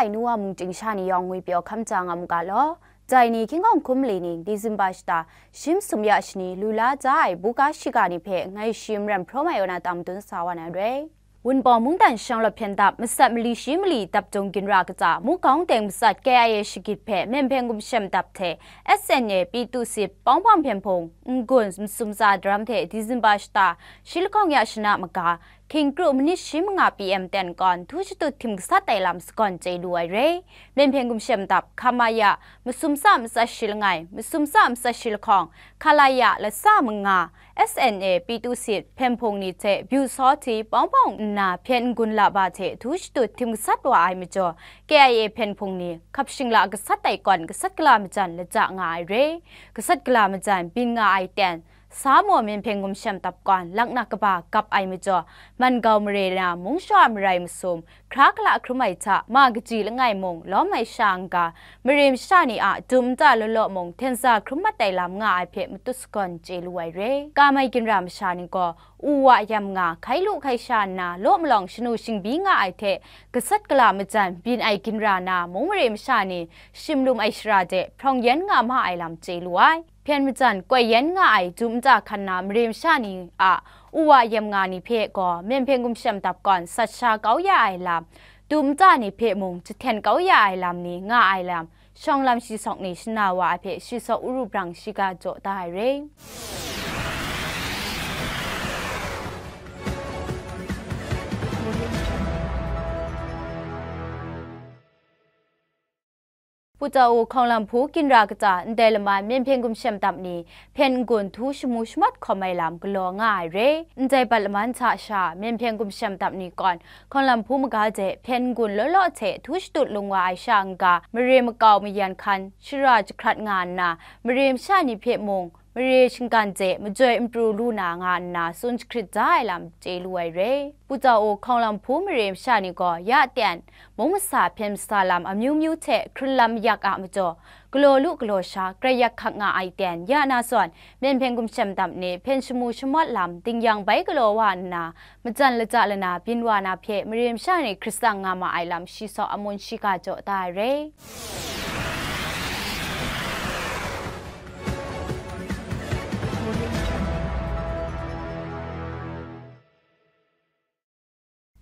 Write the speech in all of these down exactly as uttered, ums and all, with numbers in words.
ai nu wa mung ting sha ni yawng ngwi pyaw hkam ja nga mu ga law. Dai ni hkying hkawng hkum mali ning Disemba shata shi masum ya shani lu la ja ai buga shiga ni hpe ngai shi maren hprawm ai wa na tam dun sa wa na re. Wunpawng mungdan shanglawt hpyen dap, matsat mali shi mali dap dung ginra katsa, Mukawng teng matsat K I A shagit hpe Myen Hpeng Gumshem dap hte S N A Pyi Tu Sit, Pawng Pawng Hpyen Hpung, N-gun, masum tsa daram hte Disemba shata shi lahkawng ya shana maga, hkying kru minit shi manga P M ten kawn htu shatut htim gasat ai lam sagawn chye lu ai re. Myen Hpeng Gumshem dap, Khamaya, masum tsa matsat shi langai, masum tsa matsat shi lahkawng, Khalaya, lasa manga, S N A Pyi Tu Sit, Hpyen Hpung ni hte Byu Saw Hti, Pawng Pawng nna Hpyen N-gun Laba hte htu shatut htim gasat wa ai majaw, K I A Hpyen Hpung ni hkap shingla gasat ai kawn gasat gala majan lata nga ai re. Gasat gala majan byin nga ai ten, Sa maw Myen Hpeng Gumshem dap kawn laknak kaba gap ai majaw, man gau mare na mung shawa marai masum, hkra kala hkrum ai hta, ma kaji langai mung, lawm ai sha n-ga, mare masha ni a dum nta law law mung, hten sa hkrum mat ai lam nga ai hpe matut sagawn chye lu ai re. Kam ai ginra masha ni gaw, u wa yam nga, hkai lu hkai sha nna, law malawng shanu shingbyi nga ai hte, gasat gala majan byin ai ginra na mung mare masha ni, shim lum ai shara de hprawng yan nga ma ai lam chye lu ai. Hpyen majan koi yan nga ai dum nta hkan na mare masha ni a u wa yam nga ni hpe gaw, Myen Hpeng Gumshem dap kawn sat sha kau ya ai lam, dum nta ni hpe mung jahten kau ya ai lam ni nga ai lam, shawng lam shi sawk ni shana wa ai hpe shi sawk uru brang shiga jaw da ai re. Pu Tau Hkawng Lam Hpu ginra kata ndai laman Myen Hpyen Gumshem dap ni Hpyen N-gun htu shamu shamawt hkawm ai lam galaw nga ai re. Ndai bat laman hta sha, Myen Hpyen Gumshem dap ni kawn Hkawng Lam Hpu maga de Hpyen N-gun law law hte htu shatut lung wa ai sha n-ga, mare makau mayan hkan shara jahkrat nga nna, mare masha ni hpe mung, mare shinggan hte majoi n pru lu na nga nna tsun jahkrit da ai lam chye lu ai re. Pu Tau Hkawng Lam Hpu mare masha ni gaw ya ten, mung masa hpyen masa lam amyu myu hte hkrun lam yak a majaw, galaw lu galaw sha grai yak hkak nga ai ten, ya na zawn, Myen Hpyen Gumshem dap ni hpyen shamu shamawt lam dingyang bai galaw wa nna, majan lata lana byin wa na hpe mare masha ni hkrit tsang nga ma ai lam shi sawk amun shiga jaw da ai re.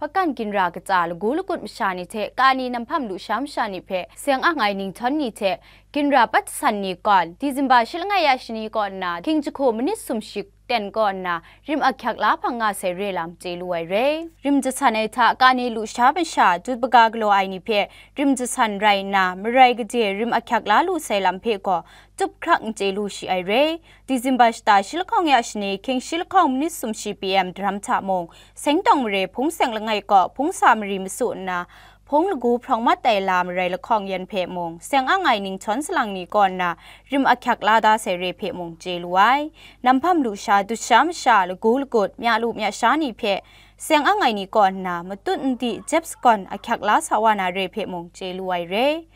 Hpakan ginra katsa lagu lagut masha ni hte kani namhpam lusha masha ni hpe seng ang ai ninghtawng ni hte ginra pat san ni kawn, Disemba shi langai ya shani kaw nna, hkying jahku manit sumshi ten kaw nna, rim ahkyak la hpang nga sai re lam chye lu ai re. Rim jasan ai hta kani lusha masha tut baga galaw ai ni hpe rim jasan rai nna, marai gade rim ahkyak la lu sai lam hpe gaw, tup hkrak n chye lu shi ai re. Disemba shata shi lahkawng ya shani, hkying shi lahkawng manit sumshi P M daram hta mung, Sengtawng mare hpung seng langai kaw hpung sa mari masu nna, hpung lagu hprawng mat ai la marai lahkawng yan hpe mung, seng ang ai ninghtawng salang ni kaw nna, rim ahkyak la da sai re hpe mung chye lu ai. Namhpam lusha dut sha masha lagu lagut, mya lu mya sha ni hpe, seng ang ai ni kaw nna, matut n di jep sagawn ahkyak la sa wa na re hpe mung chye lu ai re.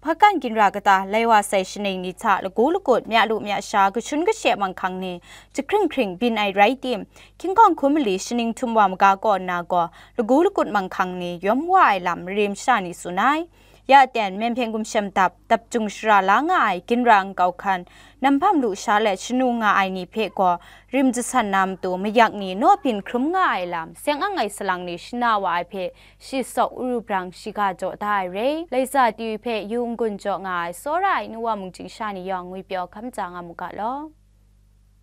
Hpakan ginra kata lai wa sai shaning ni hta lagu lagut, mya lu mya sha, kashun kashe manghkang ni jahkring hkring byin ai rai tim, hkying hkawng hkum mali shaning htum wa maga kaw nna gaw, lagu lagut manghkang ni yawm wa ai lam mare masha ni tsun ai. Ya ten, Myen Hpyen Gumshem dap, dap jung shara la nga ai ginra nkau hkan, namhpam lusha let shanu nga ai ni hpe gaw, rim jasan na matu mayak ni naw byin hkrum nga ai lam, seng ang ai salang ni shana wa ai hpe, shi sawk uru brang shiga jaw da ai re. Laisa T V hpe yu n-gun jaw nga ai, tsawra ai nu wa mung ting sha ni yawng ngwi pyaw hkam ja nga mu ga law.